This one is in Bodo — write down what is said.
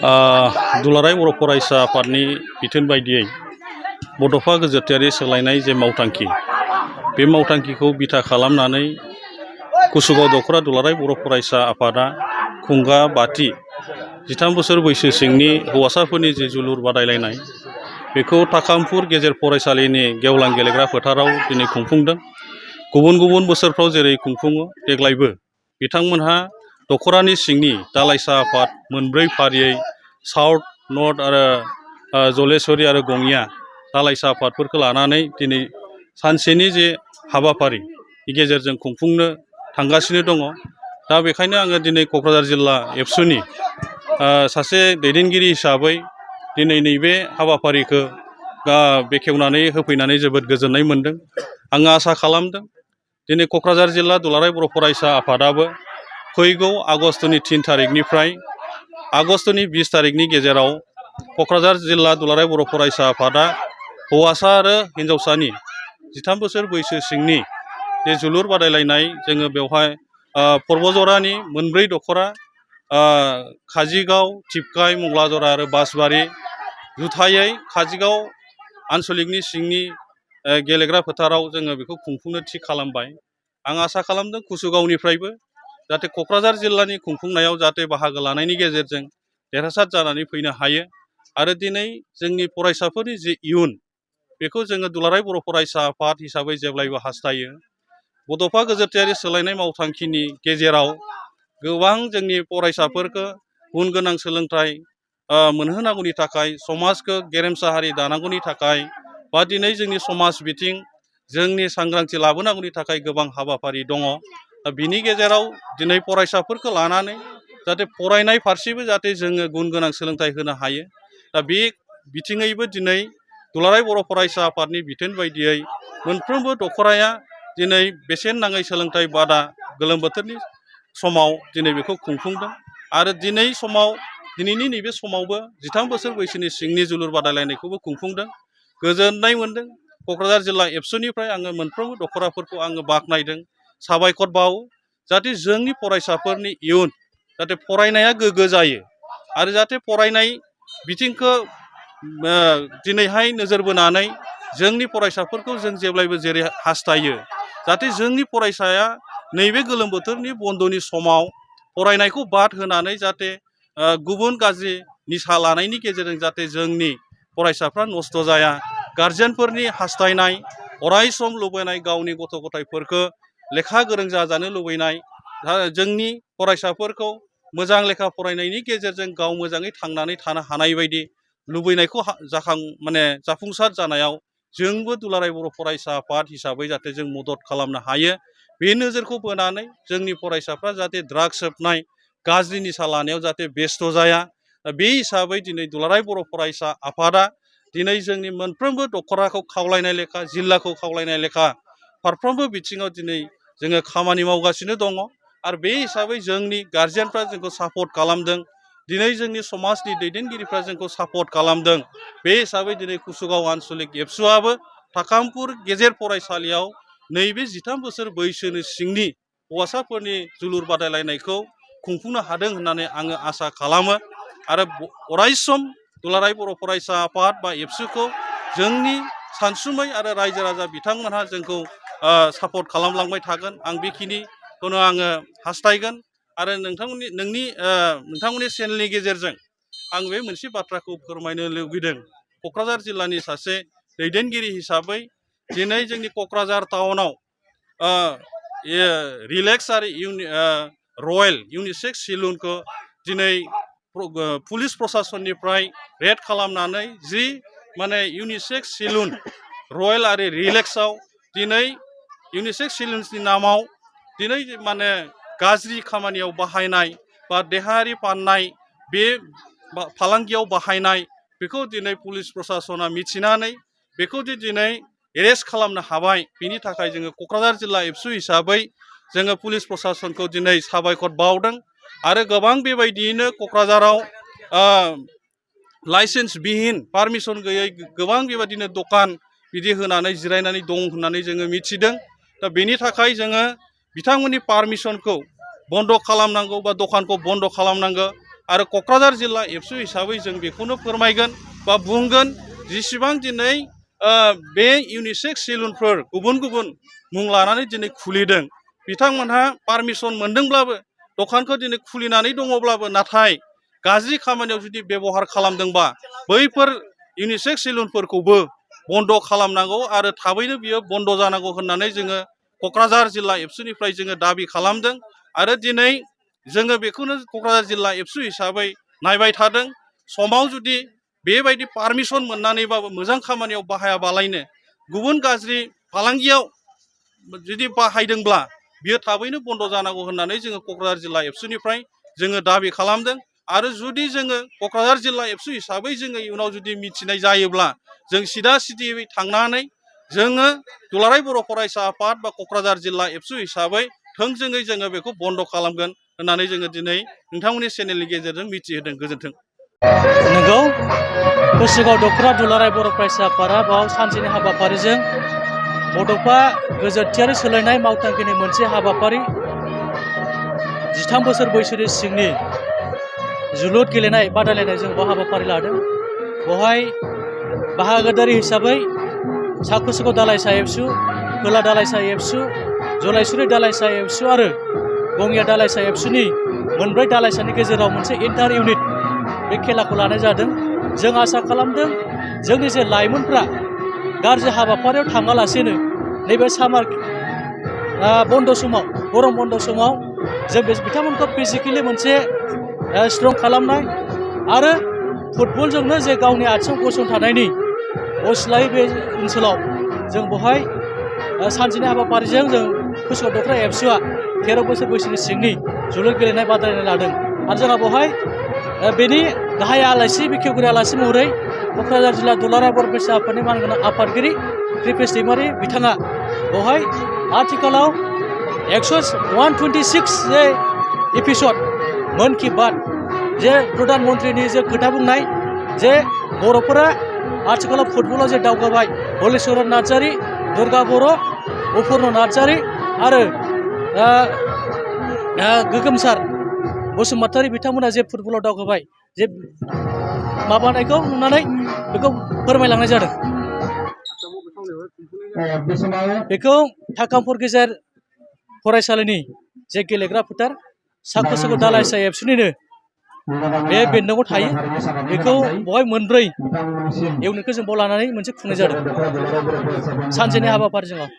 दुलाराय बर' फरायसा आफादनि बिथोन बायदियै बड'फा गोजोरथायारि सोलायनाय जे मावथांखि बे मावथांखिखौ बिथा खालामनानै कुसुगाव दख'रा दुलाराय बर' फरायसा आफादा खुंगा बाथि 13 बोसोर बैसो सिंनि हौवासाफोरनि जे जोलुर बादायलायनाय बेखौ ताकामपुर गेजेर फरायसालिनि गेवलां गेलेग्रा फोथाराव दिनै खुंफुंदों। गुबुन गुबुन बोसोरफ्राव जेरै खुंफुङो देग्लायबो बिथांमोनहा दख'रानि सिंनि दालाइसा आफाद मोनब्रै फारियै साउथ नर्थ आरो जलेश्वरी आरो गङिया दालाइसा आफादफोरखौ लानानै दिनै सानसेनि जे हाबाफारि गेजेरजों खुंफुंनो थांगासिनो दङ। दा बेखायनो आङो दिनै क'क्राझार जिल्ला एबसुनि सासे दैदेनगिरि हिसाबै दिनै नैबे हाबाफारिखौ बेखेवनानै होफैनानै जोबोद गोजोननाय मोन्दों। आङो आसा खालामदों दिनै क'क्राझार जिल्ला दुलाराय बर' फरायसा आफादाबो फैगौ आगष्टनि 3 तारिखनिफ्राय आगष्टनि 20 तारिखनि गेजेराव क'क्राझार जिल्ला दुलाराय बर' फरायसा आफादा हौवासा आरो हिन्जावसानि 13 बोसोर बैसो सिंनि जे जोलुर बादायलायनाय जोङो बेवहाय पर्बजरानि मोनब्रै दख'रा काजिगाव थिपकाय मंगलाजरा आरो बासबारि जुथायै काजिगाव आन्सलिकनि सिंनि गेलेग्रा फोथाराव जोङो बेखौ खुंफुंनो थि खालामबाय। आं आसा खालामदों कुसुगावनिफ्रायबो जाहाथे क'क्राझार जिल्लानि खुंफुंनायाव जाहाथे बाहागो लानायनि गेजेरजों देरहासार जानानै फैनो हायो आरो दिनै जोंनि फरायसाफोरनि जे इयुन बेखौ जोङो दुलाराय बर' फरायसा आफाद हिसाबै जेब्लायबो हास्थायो। बड'फा गोजोरथायारि सोलायनाय मावथांखिनि गेजेराव गोबां जोंनि फरायसाफोरखौ गुन गोनां सोलोंथाइ मोनहोनांगौनि थाखाय समाजखौ गेरेमसा हारि दानांगौनि थाखाय बा दिनै जोंनि समाज बिथिं जोंनि सांग्रांथि लाबोनांगौनि थाखाय गोबां हाबाफारि दङ। दा बिनि गेजेराव दिनै फरायसाफोरखौ लानानै जाहाथे फरायनाय फारसेबो जाहाथे जोङो गुन गोनां सोलोंथाइ होनो हायो। दा बे बिथिङैबो दिनै दुलाराय बर' फरायसा आफादनि बिथोन बायदियै मोनफ्रोमबो दख'राया दिनै बेसेन नाङै सोलोंथाइ बादा गोलोम बोथोरनि समाव दिनै बेखौ खुंफुंदों आरो दिनैनि नैबे समावबो 13 बोसोर बैसोनि सिंनि जोलुर बादायलायनायखौबो खुंफुंदों। गोजोननाय मोन्दों। क'क्राझार जिल्ला एबसुनिफ्राय आङो मोनफ्रोमबो दख'राफोरखौ आङो बाख्नायदों, साबायखर बावो जाहाथे जोंनि फरायसाफोरनि इयुन जाहाथे फरायनाया गोग्गो जायो आरो जाहाथे फरायनाय बिथिंखौ दिनैहाय नोजोर बोनानै जोंनि फरायसाफोरखौ जों जेब्लायबो जेरै हास्थायो जाहाथे जोंनि फरायसाया नैबे गोलोम बोथोरनि बन्द'नि समाव फरायनायखौ बाद होनानै जाहाथे गुबुन गाज्रि निसा लानायनि गेजेरजों जाहाथे जोंनि फरायसाफ्रा नस्थ' जाया। गारजेनफोरनि हास्थायनाय अराय सम लुबैनाय गावनि गथ' गथायफोरखौ लेखा गोरों जाजानो लुबैनाय जोंनि फरायसाफोरखौ मोजां लेखा फरायनायनि गेजेरजों गाव मोजाङै थांनानै थानो हानाय बायदि लुबैनायखौ जाफुंसार जानायाव जोंबो दुलाराय बर' फरायसा आफाद हिसाबै जाहाथे जों मदद खालामनो हायो। बे नोजोरखौ बोनानै जोंनि फरायसाफ्रा जाहाथे ड्राग्स सोबनाय गाज्रि निसा लानायाव जाहाथे बेस्थ' जाया। बे हिसाबै दिनै दुलाराय बर' फरायसा आफादा दिनै जोंनि मोनफ्रोमबो दख'राखौ खावलायनाय लेखा जिल्लाखौ खावलायनाय लेखा फारफ्रोमबो बिथिङाव दिनै जोङो खामानि मावगासिनो दङ आरो बे हिसाबै जोंनि गारजेनफ्रा जोंखौ सापर्ट खालामदों। दिनै जोंनि समाजनि दैदेनगिरिफ्रा जोंखौ सापर्ट खालामदों। बे हिसाबै दिनै कुसुगाव आन्सलिक एबसुआबो ताकामपुर गेजेर फरायसालियाव नैबे 13 बोसोर बैसोनि सिंनि हौवासाफोरनि जोलुर बादायलायनायखौ खुंफुंनो हादों होननानै आङो आसा खालामो आरो अरायसम दुलाराय बर' फरायसा आफाद बा एबसुखौ जोंनि सानसुमै आरो रायजो राजा बिथांमोनहा जोंखौ सापर्ट खालामलांबाय थागोन। आं बेखिनिखौनो आङो हास्थायगोन आरो नोंथांमोननि चेनेलनि गेजेरजों आं बे मोनसे बाथ्राखौ फोरमायनो लुबैदों। क'क्राझार जिल्लानि सासे दैदेनगिरि हिसाबै दिनै जोंनि क'क्राझार टाउनाव रिलेक्स आरो रयेल इउनिसेक्स सेलुनखौ दिनै पुलिस प्रसासननिफ्राय रेड खालामनानै जि इउनिसेक्स सेलुन रयेल आरो रिलेक्सआव दिनै इउनिसेक्स सेलुननि नामाव दिनै गाज्रि खामानियाव बाहायनाय बा देहायारि फाननाय बे फालांगियाव बाहायनाय बेखौ दिनै पुलिस प्रसासना मिथिनानै बेखौ दिनै एरेस्ट खालामनो हाबाय। बिनि थाखाय जोङो क'क्राझार जिल्ला एबसु हिसाबै जोङो पुलिस प्रसासनखौ दिनै साबायखर बावदों आरो गोबां बेबायदियैनो क'क्राझाराव लाइसेन्स बिहीन पारमिसन गैयै गोबां बेबायदिनो दखान बिदि होनानै जिरायनानै दं होननानै जोङो मिथिदों। दा बेनि थाखाय जोङो बिथांमोननि पारमिसनखौ बन्द' खालामनांगौ बा दखानखौ बन्द' खालामनांगौ आरो क'क्राझार जिल्ला एबसु हिसाबै जों बेखौनो फोरमायगोन बा बुंगोन जेसेबां दिनै बे इउनिसेक्स सेलुनफोर गुबुन गुबुन मुं लानानै दिनै खुलिदों बिथांमोनहा पारमिसन मोनदोंब्लाबो दखानखौ दिनै खुलिनानै दङब्लाबो नाथाय गाज्रि खामानियाव जुदि बेबहार खालामदोंबा बैफोर इउनिसेक्स सेलुनफोरखौबो बन्द' खालामनांगौ आरो थाबैनो बियो बन्द' जानांगौ होननानै जोङो क'क्राझार जिल्ला एबसुनिफ्राय जोङो दाबि खालामदों आरो दिनै जोङो बेखौनो क'क्राझार जिल्ला एबसु हिसाबै नायबाय थादों समाव जुदि बेबायदि पारमिसन मोननानैबाबो मोजां खामानियाव बाहायाबालायनो गुबुन गाज्रि फालांगियाव जुदि बाहायदोंब्ला बियो थाबैनो बन्द' जानांगौ होननानै जोङो क'क्राझार जिल्ला एबसुनिफ्राय जोङो दाबि खालामदों आरो जुदि जोङो क'क्राझार जिल्ला एबसु हिसाबै जोङो इयुनाव जुदि मिथिनाय जायोब्ला जों सिदा सिदियै थांनानै जोङो दुलाराय बर' फरायसा आफाद बा क'क्राझार जिल्ला एबसु हिसाबै थोंजोङै जोङो बेखौ बन्द' खालामगोन होननानै जोङो दिनै नोंथांमोननि चेनेलनि गेजेरजों मिथिहोदों गोजोन्थों। नंगौ कुसुगाव दख'रा दुलाराय बर' फरायसा आफादा बाव सानसेनि हाबाफारिजों बड'फा गोजोरथियारि सोलायनाय मावथांखिनि मोनसे हाबाफारि 13 बोसोर बैसोनि सिंनि जोलुर गेलेनाय बादायलायनाय जों बाव हाबाफारि लादों। बेवहाय बाहागोदारि हिसाबै सा कुसुगाव दालाइसा एबसु, खोला दालाइसा एबसु, जलायसुरि दालाइसा एबसु आरो गङिया दालाइसा एबसुनि मोनब्रै दालाइसानि गेजेराव मोनसे इन्टार इउनिट बे खेलाखौ लानाय जादों। जों आसा खालामदों जोंनि जे लाइमोनफ्रा गाज्रि हाबाफारियाव थाङालासेनो नैबे सामार बन्द' समाव गरम बन्द' समाव जों बिथांमोनखौ फिजिकेलि मोनसे स्ट्रं खालामनाय आरो फुटबलजोंनो जे गावनि आथिङाव गसंथानायनि असिलायै बे ओनसोलाव जों बेवहाय सानसेनि हाबाफारिजों जों कुसुगाव दख'रा एबसुआ 13 बोसोर बैसोनि सिंनि जोलुर गेलेनाय बादायलायनाय लादों आरो जोंहा बेवहाय बेनि गाहाय आलासि बेखेवगिरि आलासि महरै क'क्राझार जिल्ला दुलाराय बर' फरायसा आफादनि मानगोनां आफादगिरि कृपेश दैमारि बिथाङा बेवहाय आथिखालाव 126 जे एपिसड मन की बात जे प्रधान मन्त्रिनि जे खोथा बुंनाय जे बर'फोरा आथिखालाव फुटबलाव जे दावगाबाय हलिचरन नार्जारि, दुर्गा बर', अपुर्न नार्जारि आरो गोगोमसार बसुमतारी बिथांमोना जे फुटबलाव दावगाबाय जे माबानायखौ नुनानै बेखौ फोरमायलांनाय जादों। बेखौ थाकामपुर गेजेर फरायसालिनि जे गेलेग्रा फोथार सा कुसुगाव दालाइसा एबसुनिनो बे बेन्दोङाव थायो बेखौ बेवहाय मोनब्रै इउनिटखौ जों बाव लानानै मोनसे खुंनाय जादों सानसेनि हाबाफारिजों।